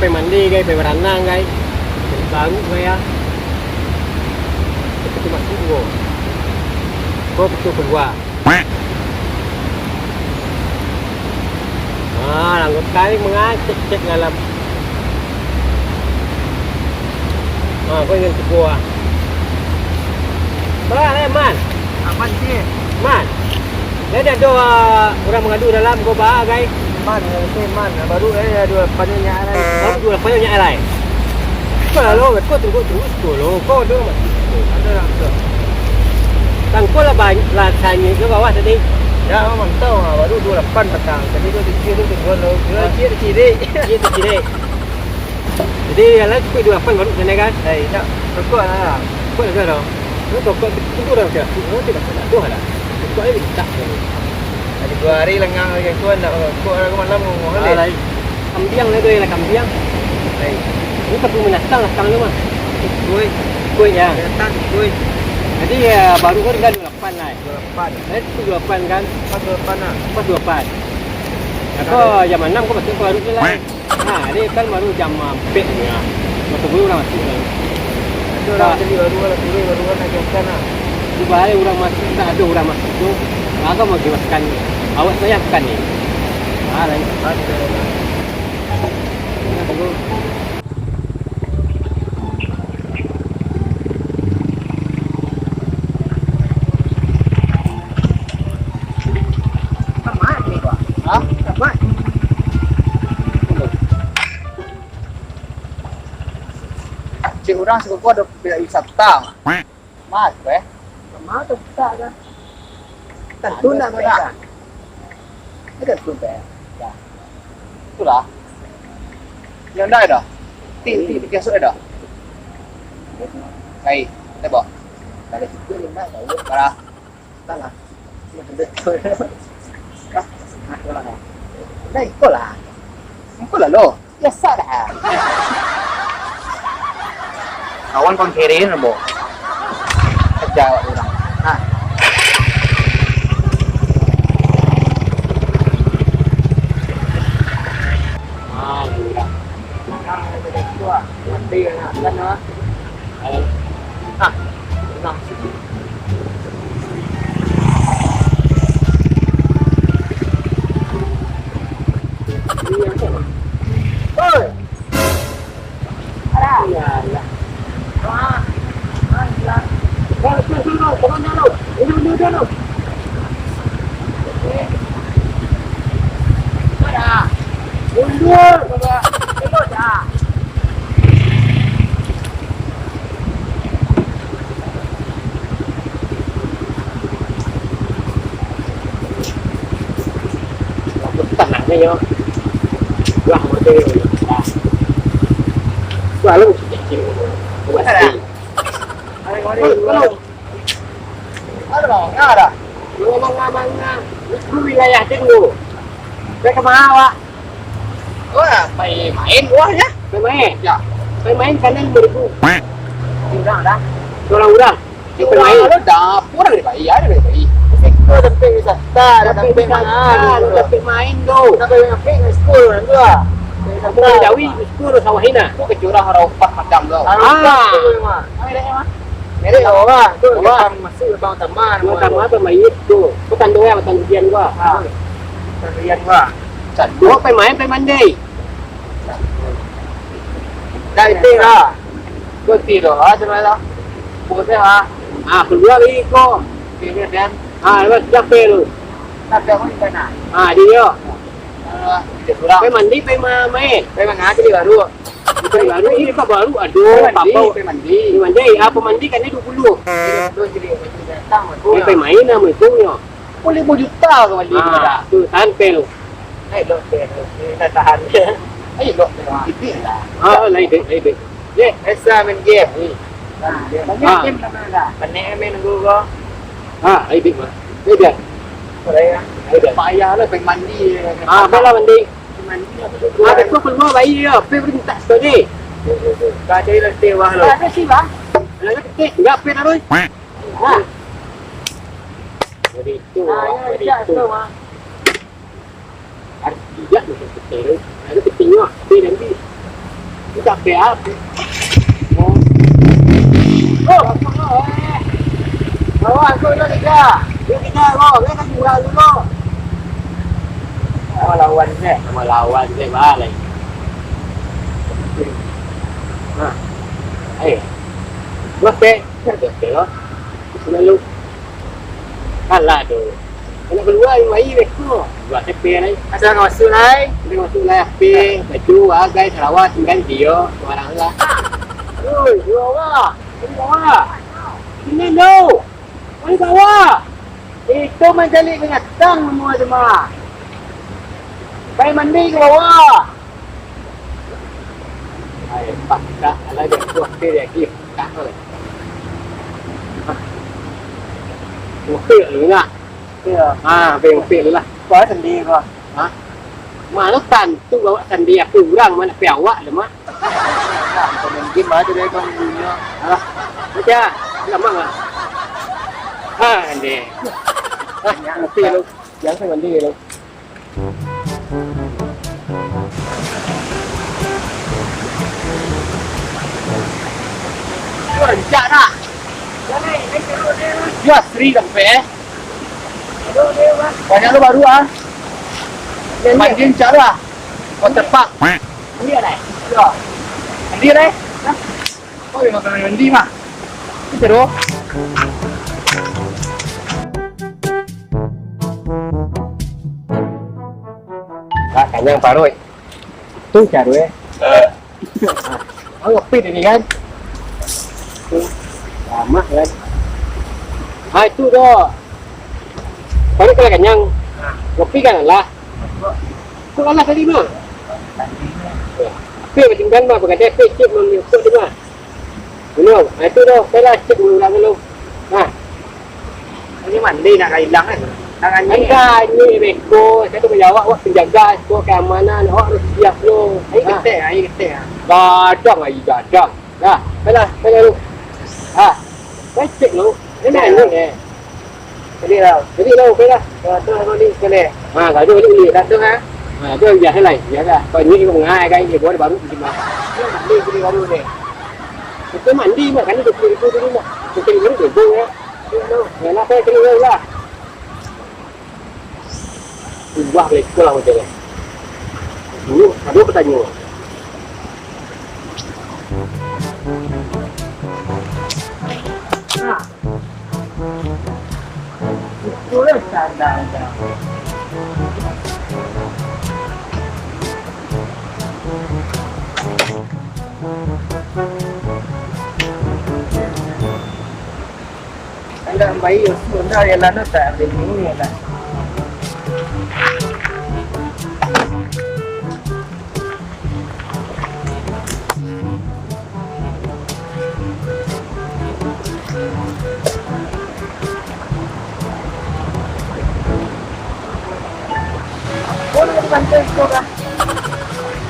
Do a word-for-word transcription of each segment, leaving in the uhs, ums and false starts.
Pai mandi, gai, pai baranang, gai. Baru, gai, ya. Pintu masuak ko. Ko pintu kalua. Ah, anggota ni mangacek-cek dalam. Ah, ko ingat tigo ah. Baa, eh, Man? Aman, sih. Man. Jadi ado, ah, urang mangadu dalam ko, baa, gai? Man, eh, Man, baru, eh, ado apan nyo nyak alai. Baru ado apan nyo nyak alai. Ko lah lo, ko tunggu terus ko lo. Ko ado mati. Ado lah, ado. Kan ko lah banyak, lah sanyik ka bawah tadi. Ya, mantau, ah, baru duo lapan patang. Tadi tu kecil tu, tu, tu, tu, Ah. Kecil, kecil. Kecil, kecil. Jadi, alah cukuik duo lapan baru sana kan? Eh, indak. Rokok lah. Rokok lah dah. Lu rokok tu, tu orang cakap, tu orang cakap, tak tahu lah. Rokok ni minta. Ada dua hari lengang lagi aku, nak rokok lah, aku malam ngomong Ah, balik. Lain. Kambiang lah tu, ialah kambiang. Lain. Ini tak binatang lah sekarang tu mah. Kuih. Kuih, ya. Binatang, kuih. Jadi, ya, baru kan dah duo lapan lah. Duo lapan. Eh, tu duo lapan kan? Pas duo lapan lah. Pas duo lapan. Aku jam anam ko masuk ko baru tu lah. Ha, dia kan baru jam ampek ni lah. Masa dulu urang masuk lah. Ada urang tadi baru lah, turun baru lah, nak jauhkan lah. Di bahaya urang masuk, tak ada urang masuk tu. Agak mau dimakan ni. Awak saya bukan ni. Ha, lain. Ada, ada. Tengah tunggu. Hah? Cek urang siko ko ado pihak wisata. Mas, eh? Sama tu tak kan? Tentu nak mereka. Ada tu, eh? Ya. Itulah. Yang dah dah. Ti, ti, ti, masuk dah. Baik, kita bawa. Kalau situ ni nak tahu. Parah. Salah. Yang betul. Hah? Nah, itulah. Nah, itulah. Itulah lo. Biasa dah. Kawan pangkirin, bo. Kerja awak urang. Ha. Ah, iya. Nah, ada tu ah. Mati kan, kan, ah. Ah, tenang. Oi! Alah. Iyalah. Ah. Ah, iyalah. Bang, tu, tu, tu, pokoknya tu. Ini, ini, ini, tu. Oke. Ada. Mundur, Bapak. Tengok dah. Aku tenang ni, yo. Wah, mati. Dah. Wah, lu. Mati. Ayo, mari, mari. Aduh, nggak ada. Lu ngomong-ngomong, itu wilayah Ding lu. Pai ka ma, Wak? Wah, pai main, wah, ya. Pai main? Ya. Pai main, kanai limo ribu. Urang dah. Surang urang? Pai main? Urang dah, urang dibayia, urang dibayia. Siko sampai wisata, sampai wisata, mana? Sampai main tu. Sampai main, sampai sekolah tu lah. Sampai Jawi, sekolah sawah ina. Tu kecurah urang upah macam tu. Ah. Urang upah tu memang. Mana dia, Mak? Jadi, oh, wah, tu, wah. Lapang masuk, lapang utama, lapang utama tu, mayit tu. Tu tanduan, tanduan gua. Ha. Tanduan gua. Tanduan. Pai main, pai mandi. Dah, itu lah. Kau tidur, ah, sebenarnya. Bosnya, ah. Ah, kalua lagi ko. Tidur, kan? Ah, lepas dah pai lu. Tapi aku di sana. Ah, dia. Ah, dia surang. Pai mandi, pai ma-, main. Pai mandi, baru. Bukan baru, ini bukan baru. Aduh, pai mandi, apa? Pai mandi. Pai mandi, apa mandi kan ini dua puluh. Dua puluh jadi datang, aku. Ini pai main nama itu, yo. Limo juta ka mandi. Ah, dah. Tu, tahan pel. Ayo, dok, pel. Ini tak tahan. Ayo, dok, pel. Ibik lah. Ah, lain, lain, lain. Dek, biasa main game. Hmm. Nah, dia main game nama dah. Panek main dulu, kau. Ah, ayo, Bik, mah. Ayo, Bik. Boleh, ya? Ayo, Bik. Payah lah, pai mandi. Ah, apalah mandi. Ah, betul, kalua bayi dia. Pai minta sekali. Kau cari lah, teh, wah, lo. Ada sih, Bang. Ada sih, enggak, pai taruh. Nah. Jadi itu, ah, ya, jadi itu. Harus bijak macam kita tu. Ada ketingok, pai dan bi. Capek apo? Oh. Oh, eh. Bawah tu dah tiga. Dia tiga, oh, dia kan dua dulu. Nama lawan dia, nama lawan dia, balik. Nah. Eh. Dua pek. Dua pek, oh. Selalu. Kalah tu. Nak kalua, yang bayi beko. Dua T P lai. Asa ka masuk lai. Asa ka masuk lai, H P, baju, agai, sarawa, tinggal di dia, barang lah. Oi, dua awak. Dua awak. Sini lu. Mari bawah. Itu mancari binatang semua tu mah. Pai mandi ka bawah. Ai, pakak lah dia tu, H P dia lagi. Pakak tu. Ngupil dulu nak. Iyo. Ha, ngupil, ngupil dulu lah. Kau sendiri kau. Ha? Mano tantu awak sendiri, aku urang, mano pai awak lah, Mak. Nah, kau main game aja deh, kau dulunya. Ha? Baca. Lama, Mak. Ha, deh. Ha, ngupil dulu. Jangan mandi dulu. Rancak nak. Yo, asri dah, eh. Banyak lo baru, ah. Mandi rancak lah. Waterpark. Mandi lah, eh. Yo. Mandi lah, eh. Oh, makan mandi mah. Itu tu. Dah kanyang paruik. Tu caru, eh. Awak pit ini kan. Tu. Lama kan. Ah, itu doh. Paruik kalau kanyang. Ngopi kan lah. Kok alah tadi mah? Tapi macam kan mah, pakai depek cik mah, ni kok tu mah. Belum. Ha, itu dah. Okey lah, cek dulu urang dulu. Ha. Ini mandi nak ka ilang kan? Nak anyik. Angka anyik beko, saya tu menjawab awak penjaga, awak keamanan, awak harus siap dulu. Air ketek, air ketek, ha. Gadang air gadang. Dah, okey lah, okey lah dulu. Ha. Saya cek dulu. Ini anyik eh. Jadi lah. Jadi lah, okey lah. Ha, tu lah ni sekali. Ha, kalau tu balik balik. Dah tu ha. Ha, tu biasa lah, biasa. Kau ni kau ngai kan, dia baru baru terima. Dia mandi beli baru ni. Kita mandi mah, kan dua puluh ribu dulu mah. Kita dulu tu ya. Ya lah, saya kena lah. Ubah balik sekolah macam ni. Dulu, ada pertanyaan. Nah. Alah, bayi usul dah, ya lah, no, tak ada ni, ya lah.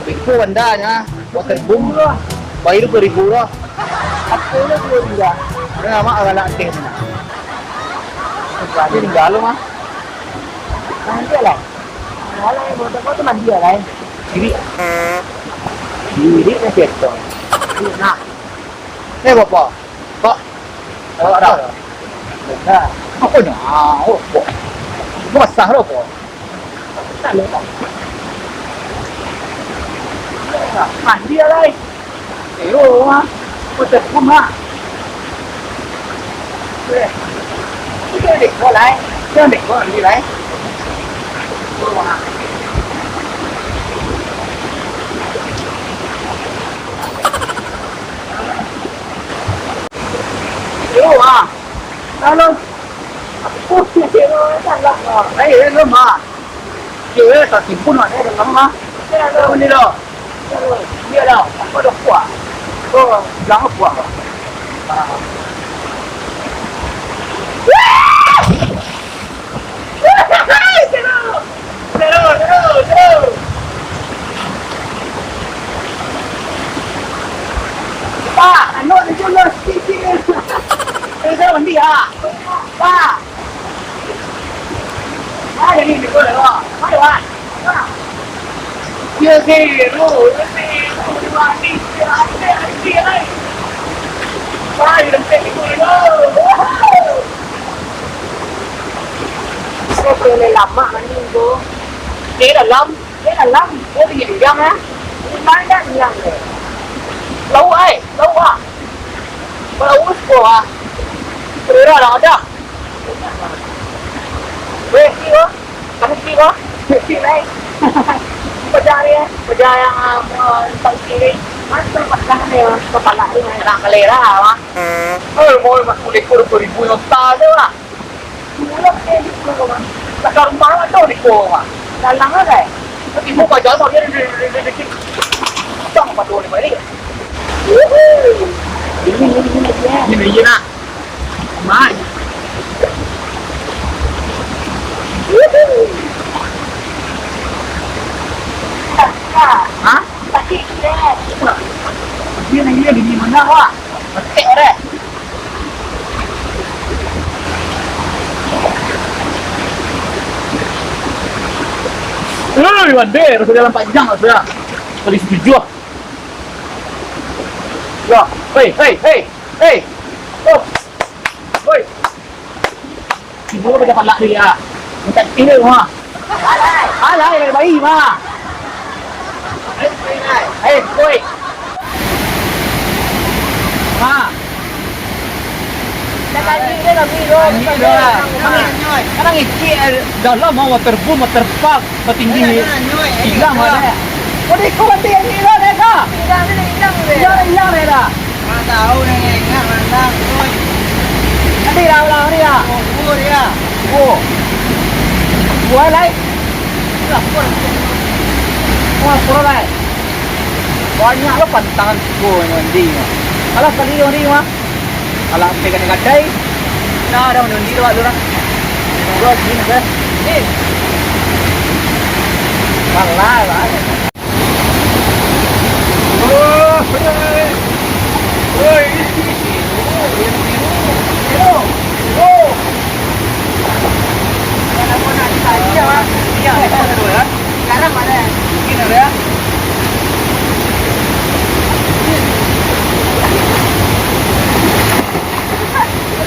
Beko bandanya, waterboom, bayar dua ribu lah. Apa dia dua ribu? Ada nama agak nak teh sana. Ini tinggal lo mah. Nanti lah. Malah yang buat apa tu mandi lah, eh. Diri. Diri macam tu. Nah. Eh, bapak. Pak. Awak dah. Dah. Apa ni? Ah, oh, kok. Basah dah, kok. Tak ada, Pak. Mandi lah, lai. Eh, oh, ah. Apa tak hukum, ah? Eh. Itu dek kau, lai. Itu dek kau, mandi, lai. Oh, ah. Yo, ah. Halo. Aku sih, sih, lo, salah, ah. Eh, eh, lo, ma. Yo, eh, tak tipu, nak, eh, dalam, ah. Lo, ni, lo. Dia, lo. Apa dah kuat? Oh, jangan kuat, ah. Pak, anu tu dulu sikit-sikit. Terus mandi ah. Pak. Ah, jadi ni pun lah. Mana, Pak? Pak. Ya, zero. Lamak mandi ko. Di dalam, di dalam. Oh, di dalam, ah. Di mana dalam, eh? Lauk, ai, lauk, ah. Lauk, ko, ah. Selera lah, ada. Weh, siko. Kamu siko. Siko, eh. Pajak ni, eh. Pajak yang, ah, tak kiri. Masa patah ni, kepala ni, nak kelera, wah. Oh, mau masuk leko dua puluh ribu nota tu, wah. Pulang ke situ, Bang. Takar rumah tu di ko, Bang. Dalam ada, eh? Tapi mau baca apa dia, dia, dia, dia, dia, dia. Bang, apa tu ni, Bang? Ini, ini, ini, ini. Ini, ini, nak. Mai. Hah? Dia ni, dia di mana, wah? Petik deh. Eh, Wande, rasa jalan panjang lah, sudah. Tadi setuju lah. Ya, hei, hei, hei, hei. Oh. Hei. Ibu macam palak dia. Minta kira, ha. Alai, alai, baik, ma. Hei, koi. Ma. Dah tadi dia dah bilang. Tadi dah. Kadang icik, eh, dalam, ah, waterboom, waterpark, patinggi. Hilang, ada. Oh, dia ikut nanti yang hilang, dah, dah. Hilang, hilang, hilang, dah. Mana tahu, dah ingat, mana tahu. Nanti dah ulang hari, dah. Oh, dua dia. Oh. Dua, lai. Wah, kurang, lai. Banyak lo pantangan siko mandi, mah. Alah, kali mandi, mah. Alah, sampai kadai-kadai. Nah, dah mandi tu, Pak, tu dah. Dua, sini, dah. Ni. Malah, Pak. Oh, oi. Oi, ini sini. Oh, ini sini. Oh. Oh. Kalau nak ditanya, Pak. Iya, itu satu, ya. Sekarang mana? Mungkin ada.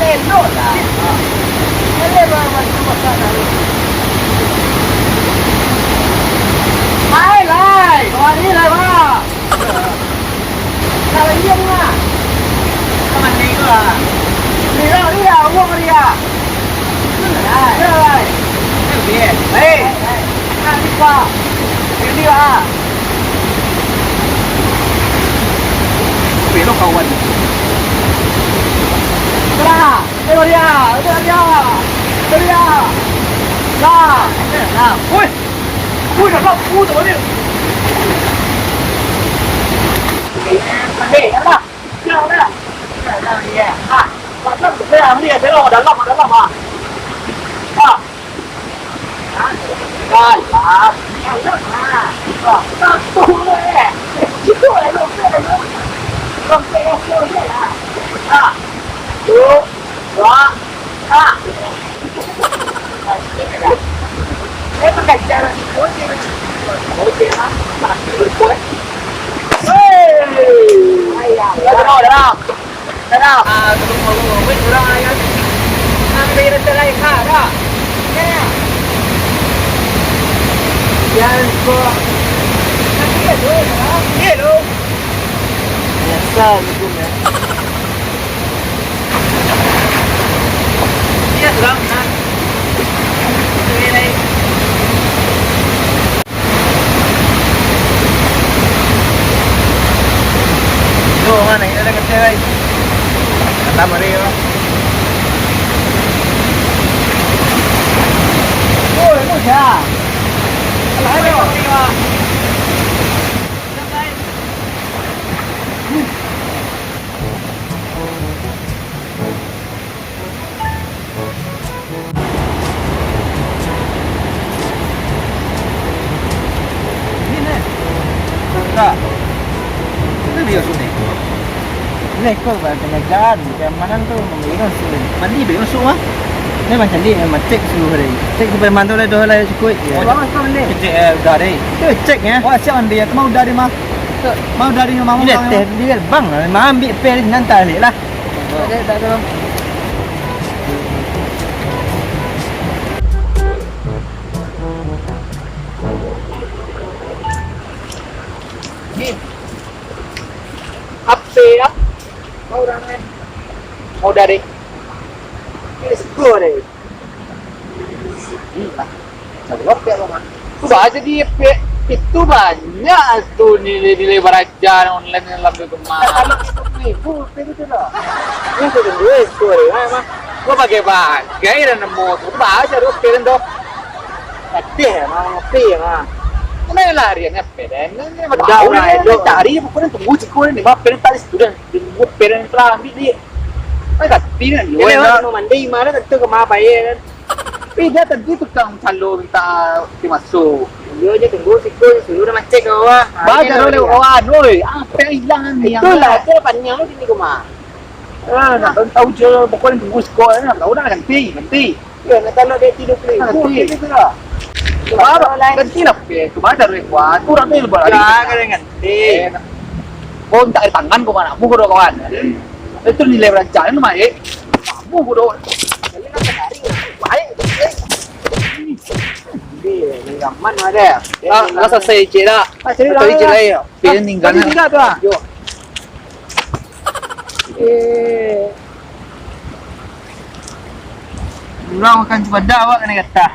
Elok lah. Elok lah, masuk masak dah. Hai, lai. Kemari, lai, Bang. Kalau iya ni, Bang. Kemana itu, Bang? Ni lah, ni lah, uang dia. Hei. Hei. Hei. Hei. Hei. Hei. Belok kawan. Tengah. Tengok dia. Tengok dia. Tengok dia. Nah. Nah. Woi. Woi, dah kau. Woi, tak boleh. Hei, dah lah. Dah lah. Dah lah, ya. Ah. Pasal saya ambil, saya dalam, dalam, ah. Ah. Hei! Ayah. Dah, dah, dah. Dah, dah. Ah, tu pun baru, weh, orang ayah. Nak beri rasa lain, ha, dah. Ya. Jangan kau. Nanti ya, tu, ha? Ya, tu. Biasa, gitu, ya. Iya, tu, ha. Beri lain. Yo, mana ini ada kecil, guys. Datang mari, yo. Oh, itu dah. Alah, ayo. Ini, Nek. Kak. Ini dia sini. Ini kau bukan pengajaran, keamanan tu memberi masuk. Mandi beri masuk, mah. Ini macam ni, eh, cek suhu hari. Cek supaya mantu lah, dah lah cukup. Ya. Oh, bagus kau mandi. Cek, eh, udah deh. Itu cek ya. Wah, siap mandi ya. Kemau udah deh, mah. Mau dari rumah. Ini teh dia bang, mau ambil pe nan tadi lah. Ada, tak ada, Bang. Ni. Apa dah? Mau orang lain. Mau dari. Ini sepuluh deh. Gila. Cari apa ya, Bang? Tu baca di F B, itu banyak tu nilai-nilai baraja online yang lebih gemar. Kalau itu ribu, itu tu lah. Ini tu tunggu, itu hari, ah, mah. Gua bagai-bagai dah nemu tu. Baca tu, F B tu. Tapi ya, mah, tapi ya, mah. Mana yang lari ni, F B dan? Ini mah Dah tahu lah, ni, elok. Cari pokoknya tunggu ciko ni, mah, F B tadi sudah. Tunggu F B yang telah ambil ni. Mana tapi ni, Dia orang lewat dah. Rumah mandi, mana tentu ke mah bayar kan? Eh, dia tadi tukang calo minta ti masuk. Iyo je tunggu siku, suruh dah macet ke bawah. Ha, Baca dia dah lewat. Kawan, oi. Apa yang hilang ni? Itulah, tu lah panjang tu sini ke mah. Ah, nak tahu je, pokoknya tunggu siku, nak tahu dah ganti, ganti. Ya, nak tahu dia tidur ke. Ganti. Itu lah. Baru ganti lah, pe. Kemana dah kuat? Kurang ni lebar lagi. Ya, kena ganti. Eh, nak. Kau minta air tangan kau mana? Buku dua kawan. Itu nilai beraja ni mah, eh. Buku dua. Baik. Ni, ni aman ada. Ah, lah selesai cek dah. Ah, cek dah. Cek dah ya. Pilih tinggal. Pilih tinggal tu ah. Yo. Eh. Pulang makan cubadak awak kena gatah.